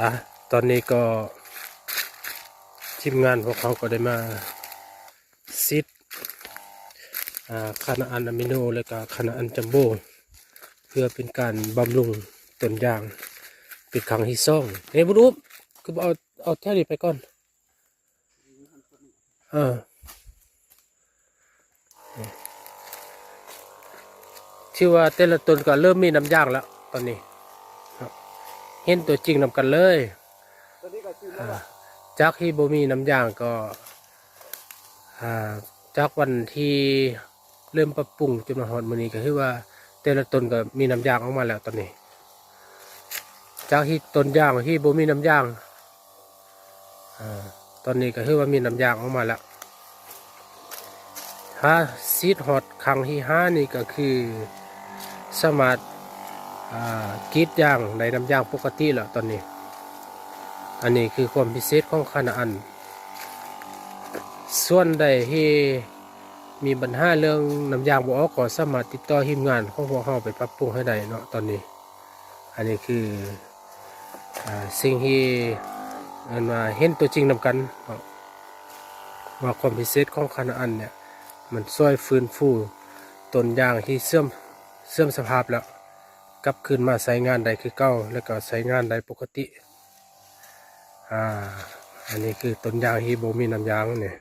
ອ່າ ຕອນນີ້ກໍທີມງານພວກເຮົາກໍໄດ້ມາສີດ ອ່າ ຄານາອັນອາມິໂນ ແລະກະຄານາອັນຈັມໂບ້ ເພື່ອເປັນການບຳລຸງຕົ້ນຢາງເປັນຄັ້ງທີສອງ. ເອີ ບຸນອຸບ ຄືບໍ່ເອົາ ເອົາແຖວນີ້ໄປກ່ອນ? ເອີ ຖືວ່າແຕ່ລະຕົ້ນກໍເລີ່ມມີນ້ຳຢາງແລ້ວຕອນນີ້ເນາະ ເຫັນຕົວຈິງນຳກັນເລີຍ. ອາ ຈາກທີ່ບໍ່ມີນ້ຳຢາງກໍ ອາ ຈາກວັນທີ່ເລີ່ມປັບປຸງຈົນມາຮອດມື້ນີ້ ກໍຄືວ່າແຕ່ລະຕົ້ນກໍມີນ້ຳຢາງອອກມາແລ້ວຕອນນີ້ ຈາກທີ່ຕົ້ນຢາງທີ່ບໍ່ມີນ້ຳຢາງ ອາ ຕອນນີ້ກໍຄືວ່າມີນ້ຳຢາງອອກມາແລ້ວ. ຖ້າສີດຮອດຄັ້ງທີຫ້ານີ້ກໍຄືສາມາດ ອາ ກຣີດຢາງໄດ້ນ້ຳຢາງປົກກະຕິແລ້ວຕອນນີ້. ອັນນີ້ຄືຄວາມພິເສດຂອງຄານາອັນ. ສ່ວນໃດທີ່ມີບັນຫາເລື່ອງນ້ຳຢາງບໍ່ອອກ ກໍສາມາດຕິດຕໍ່ທີມງານຂອງພວກເຮົາໄປປັບປຸງໃຫ້ໄດ້ເນາະຕອນນີ້. ອັນນີ້ຄື ອາ ສິ່ງທີ່ເອີ້ນວ່າເຫັນຕົວຈິງນຳກັນເນາະ ວ່າຄວາມພິເສດຂອງຄານາອັນເນ່ຍ ມັນຊ່ວຍຟື້ນຟູຕົ້ນຢາງທີ່ເສື່ອມ ເສື່ອມສະພາບແລ້ວ ກັບຄືນມາໃຊ້ງານໄດ້ຄືເກົ່າ ແລ້ວກໍໃຊ້ງານໄດ້ປົກກະຕິ. ອາ ອັນນີ້ຄືຕົ້ນຢາງທີ່ບໍ່ມີນ້ຳຢາງນີ້.